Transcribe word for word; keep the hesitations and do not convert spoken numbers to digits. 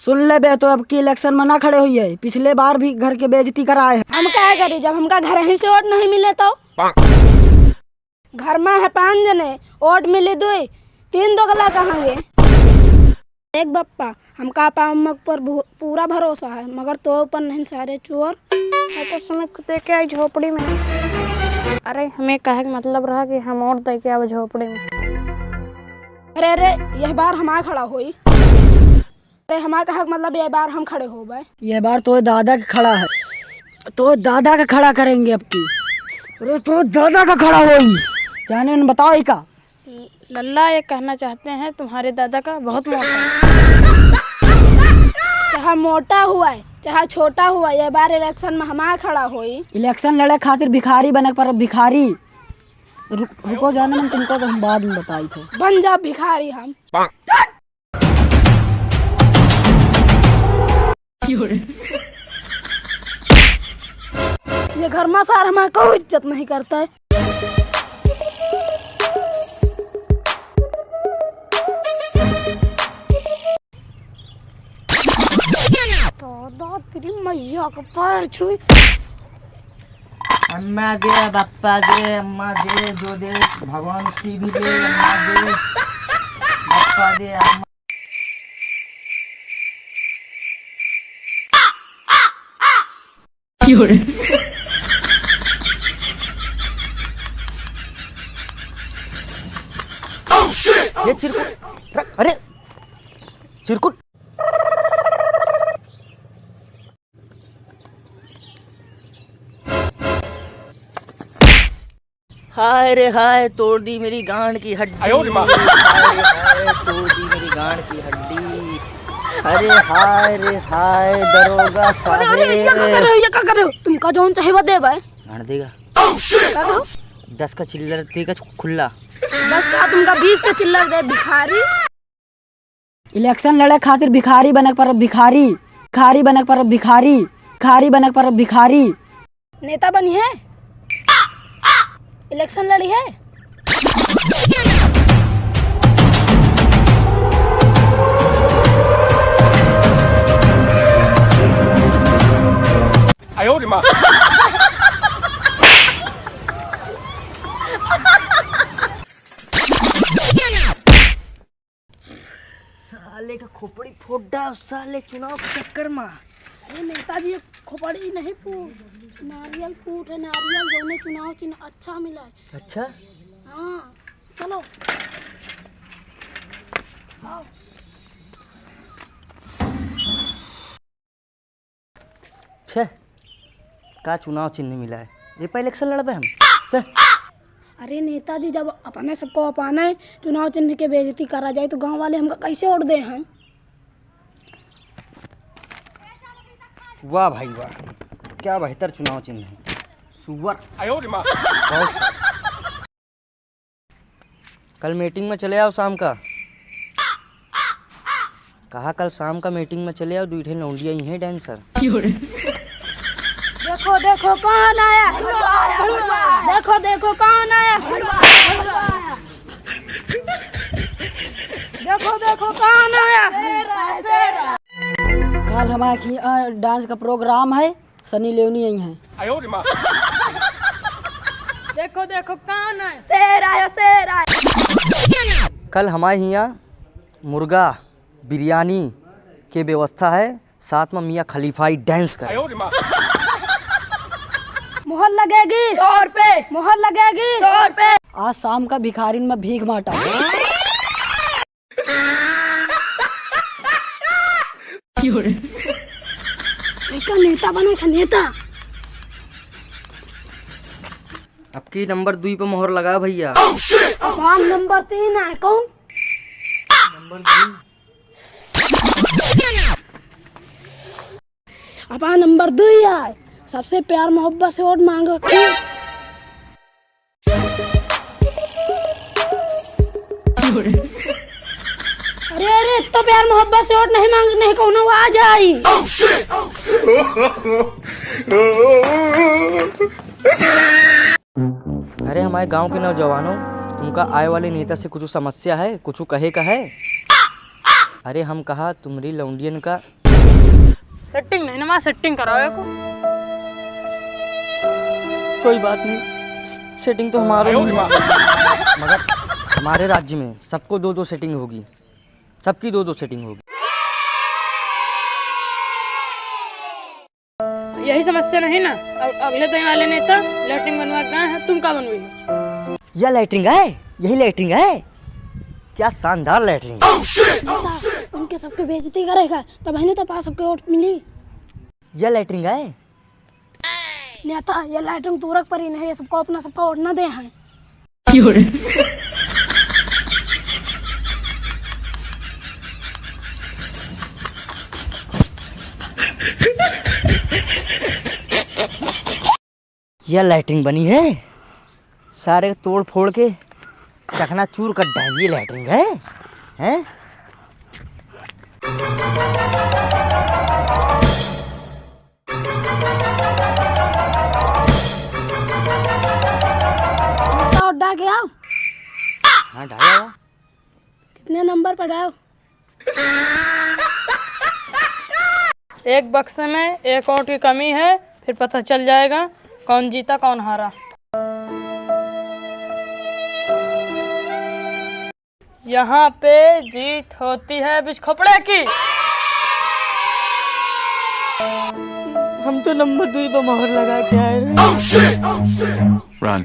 सुन ले बे, तो अब की election में ना खड़े होइए, पिछले बार भी घर के बेइज्जती कराए है। हम का करी, जब हमका घर ही से वोट नहीं मिले तो? घर में है पाँच जने, वोट मिली दुई, तीन दोगला कहाँ गे? देख बप्पा, हमका आपा अम्मा पर भू-, पूरा भरोसा है, मगर तो ऊपर नहीं सारे चोर। मैं तो समय को दे के आई झोपड़ी में। अरे, हमें कहे के मतलब रहा कि हम वोट दे के आवे झोपड़ी में। अरे, अरे, यह बार हमार खड़ा होई। अरे, हमार कहे के मतलब यह बार हम खड़े होबे। यह बार तो दादा के खड़ा है, तो दादा के खड़ा करेंगे अब की। अरे, तो दादा का खड़ा होई। जाने न बताओ ही का? लल्ला ये कहना चाहते हैं, तुम्हारे दादा का बहुत मोटा है। चाहे मोटा हुआ है, चाहे छोटा हुआ, ये बार election में हमार खड़ा होई। Election लड़े खातिर भिखारी बने पर भिखारी। रु-, रुको जाने, मन तुमको तो हम बाद में बताई थे। बन जा भिखारी हम। ये घर में सार हमार कोई इज्जत नहीं करता है। तो तेरी मैया का पैर छुई। अम्मा दे, बप्पा दे, अम्मा दे, जो दे, भगवान की भी दे, अम्मा दे, बप्पा दे, अम्मा। ये चिरकुट रख, अरे चिरकुट। हाय रे हाय, तोड़ दी मेरी गांड की हड्डी। आयो रे माँ। हाय रे हाय, तोड़ दी मेरी गांड की हड्डी। अरे हाय रे हाय, दरोगा अरे, अरे, ये का कर रहे हो, साहेब। ये का कर रहे हो? तुमका जौन चाहे वो देबे। गांड देगा। का कहो? दस का चिल्लर देगा खुल्ला। दस का तुमका बीस का चिल्लर दे, भिखारी। Election लड़े खातिर भिखारी बनक पर भिखारी, भिखारी बनक पर भिखारी, भिखारी बनक पर भिखारी। नेता बनी है, election लड़ी है। आयो रे माँ। साले का खोपड़ी फोड़ डाल, साले चुनाव के चक्कर में। अरे नेताजी, ये खोपड़ी नहीं फूट, नारियल फूट है, नारियल, जौने चुनाव चिन्ह अच्छा मिला है। अच्छा? हाँ, चलो। आओ। छे, का चुनाव चिन्ह मिला है? ये पे election लड़बे हम? छे। अरे नेताजी, जब अपने सबको अपाना है, चुनाव चिन्ह के बेइज्जती करा जाए, तो गांव वाले हमका कैसे वोट दे हैं? वाह भाई वाह, क्या बेहतर चुनाव चिन्ह है। सुअर। आयो रे माँ। बहुत। कल meeting में चले आओ शाम का। कहा कल शाम का meeting में चले आओ, दुई ठे लौंडिया ही हैं dancer। देखो, देखो कौन आया, देखो, देखो कौन आया। देखो, देखो कौन आया। काल हमारे खी-, अ, dance का program है। सनी लियोनी आई हैं। आयो रे माँ। देखो, देखो, कौन है? शेर आया, शेर आया। कल हमारे हियाँ मुर्गा बिरयानी के व्यवस्था है, साथ में मियाँ खलीफाई dance करे। आयो रे माँ। मोहर लगेगी सौ रुपए। मोहर लगेगी सौ रुपए। आज शाम का भिखारिन में भीख बांटा। क्यों रे? एका नेता बने का नेता। अब की नंबर दुई पे मोहर लगा भैया। अब हम नंबर तीन आए, कौन? नंबर दुई। अब आ नंबर दुई आए, सबसे प्यार मोहब्बत से वोट मांगो। अरे, अरे, इतना प्यार मोहब्बत से वोट नहीं मांग, नहीं कौनो आ जाई। अरे हमारे गांव के नौजवानों, तुमका आए वाले नेता से कुछ समस्या है, कुछ कहे का है? अरे हम कहा तुमरी लौंडियन का सेटिंग नहीं ना, सेटिंग कराओ एको। कोई बात नहीं, सेटिंग तो हमारे आयो रे माँ। मगर हमारे राज्य में सबको दो दो सेटिंग होगी, सबकी दो दो सेटिंग होगी। यही समस्या नहीं ना, अब अगले दिन वाले नेता लैट्रिन बनवा के गए हैं, तुम का बनवाई हो? यह लैट्रिन है, यही लैट्रिन है। क्या शानदार लैट्रिन। नेता, उनके सबके बेइज्जती करेगा, तब ही तो पास सबके वोट मिली। यह लैट्रिन है। नेता, ये लैट्रिन तूरक परी नहीं, ये सबको अपना सबका वोट ना दे हैं। यह लैट्रिन बनी है, सारे तोड़ फोड़ के चकनाचूर कर डाएंगे। लैट्रिन है, हैं? तो डाल के आओ। हाँ, डाला हुआ। कितने नंबर पर डाल? एक बक्से में एक वोट की कमी है, फिर पता चल जाएगा कौन जीता कौन हारा। यहाँ पे जीत होती है बिच खोपड़े की। हम तो नंबर दुई पे मोहर लगा के आए रहे। Run।